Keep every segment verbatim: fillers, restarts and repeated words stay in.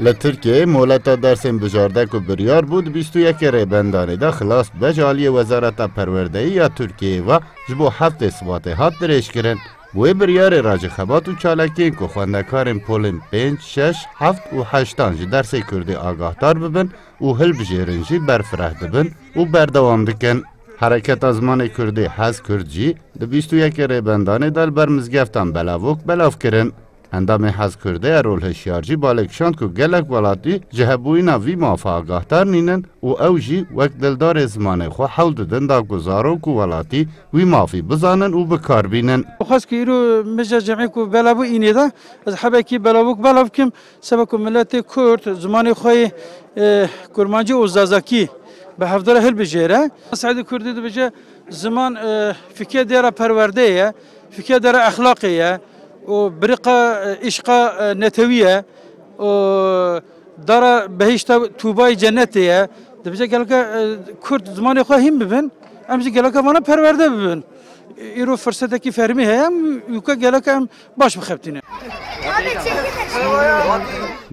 Li Tirkiyeyê moleta dersên bijarte ku biryar bû di bîst û yekê Rêbendanê de xilas bibe, ji aliyê Wezareta Perwerdeyî ya Tirkiyeyê ve ji bo heftê Sibatê hat dirêjkirin. Bi wê biryarê re ji xebat û çalakiyên ku xwendekarên polên pênc, şeş, heft û heştan ji dersê kurdî agahdar bibin û hilbijêrin jî berfireh dibin û berdewam dikin. Hereketa zimanê kurdî Hez Kurd jî di bîst û yekê Rêbendanê de li ber mizgeftan Belavok belav kirin. Endamê Hez Kurdê Erol Hişyar jî balê kişand ku gelek welatî ji hebûyîna vî mafa agahdar nînin û ew jî wek dildarê zimanê xwe hewl didin da ku zarok û welatî wî mafî bizanin û bi kar bînin. Xwest ku îro mija cemê ku bela bû înê de, ez hebekî belavok belav kim, seba ku miletê Kurd zimanê xwe yê, e, kurmancî û zazakî bi hevdara hilbijêre. Seîdê Kurdî dibêje, ziman, e, fikê dêra perwerdeyê ye, fikê dêra exlaqê ye û biriqa, e, îşqa, e, netewî ye û dara behîşta tûbayî cennetê ye. Dibêje geleke, e, Kurd zimanê xwe hîn bibin, em jî geleke vana perwerde bibin. Îro firsetekî fermî heye, em wîka geleke em baş bixebitîne.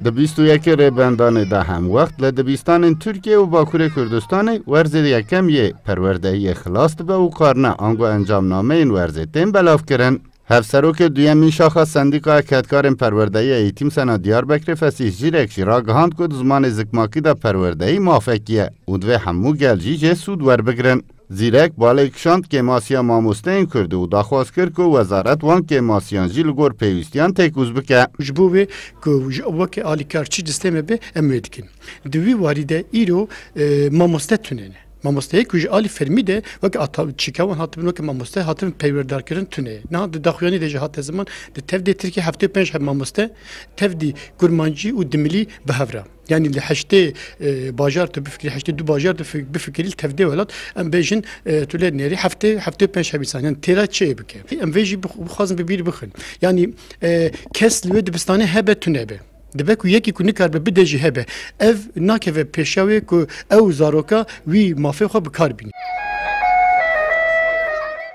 Di bîst û yekê Rêbendanê de hemwext li dibistanên Tirkiye û Bakurê Kurdistanê werzê yekem yê perwerdehiyê xilas dibe û karne ango encamnameyên werzê tên belavkirin. Hevserokê duyemîn şaxa Sendîkaya Kedkarên Perwerdehî ya Eğitim Sena Diyarbekirê Fesîh Zîrek jî ragihand ku di zimanê zikmakî de perwerdehî mafekî ye û divê hemû gel jî jê sûd werbigrin. Zîrek balê kişand kêmasiya mamosteyên Kurdî û daxwaz kir ku wezaret wan kêmasiyan jî li gor pêwîstiyan têkoz bike. Ji bo wê ku ji, weke alîkar çi destê me be, em wê dikin. Di wî warî de îro, e, mamoste tune ne. Mamosteyê ku ji alî fermî de weke ata-, çîka wan hatibin weke mamoste hatibin peywerdarkirin tune ye. Niha di daxuyanî de jî hate ziman, di tevdê Tirkiyê heftê û pênc heb mamoste, tevdî kurmancî û dimilî bi hev re. Yanî li heştê, e, bajar tu bifikirî, heştê du bajar tu fi-, bifikirî li tevdê welat, em bêjin, e, tu lê nêrî heftê, heftê û pênc heb însan. Yanî têra çi bike? Em vê jî bix-, bixwazin bi bîr bixin. Yanî, e, kes li wê dibistanê hebe tune be. Dibe ku yekî ku nikaribe bide jî hebe. Ev nakeve pêşiya wê ku ew zaroka wî mafê xwe bi kar bîne.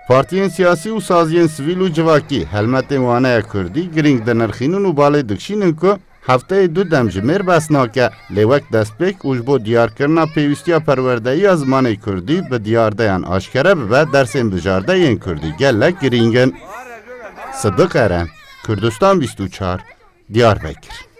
Partiyên siyasî û saziyên sivîl û civakî helmetên waneya kurdî girîng dinirxînin û balê dikişînin ku hefteyê du demjimêr bes nake. Lê wek destpêk û ji bo diyarkirina pêwîstiya perwerdeyiya zimanê kurdî bi diyardeyan aşkere bibe, dersên bijarde yên kurdî gelek girîng in. Sidiq Eren, Kurdistan bîst û çar, Diyarbekir.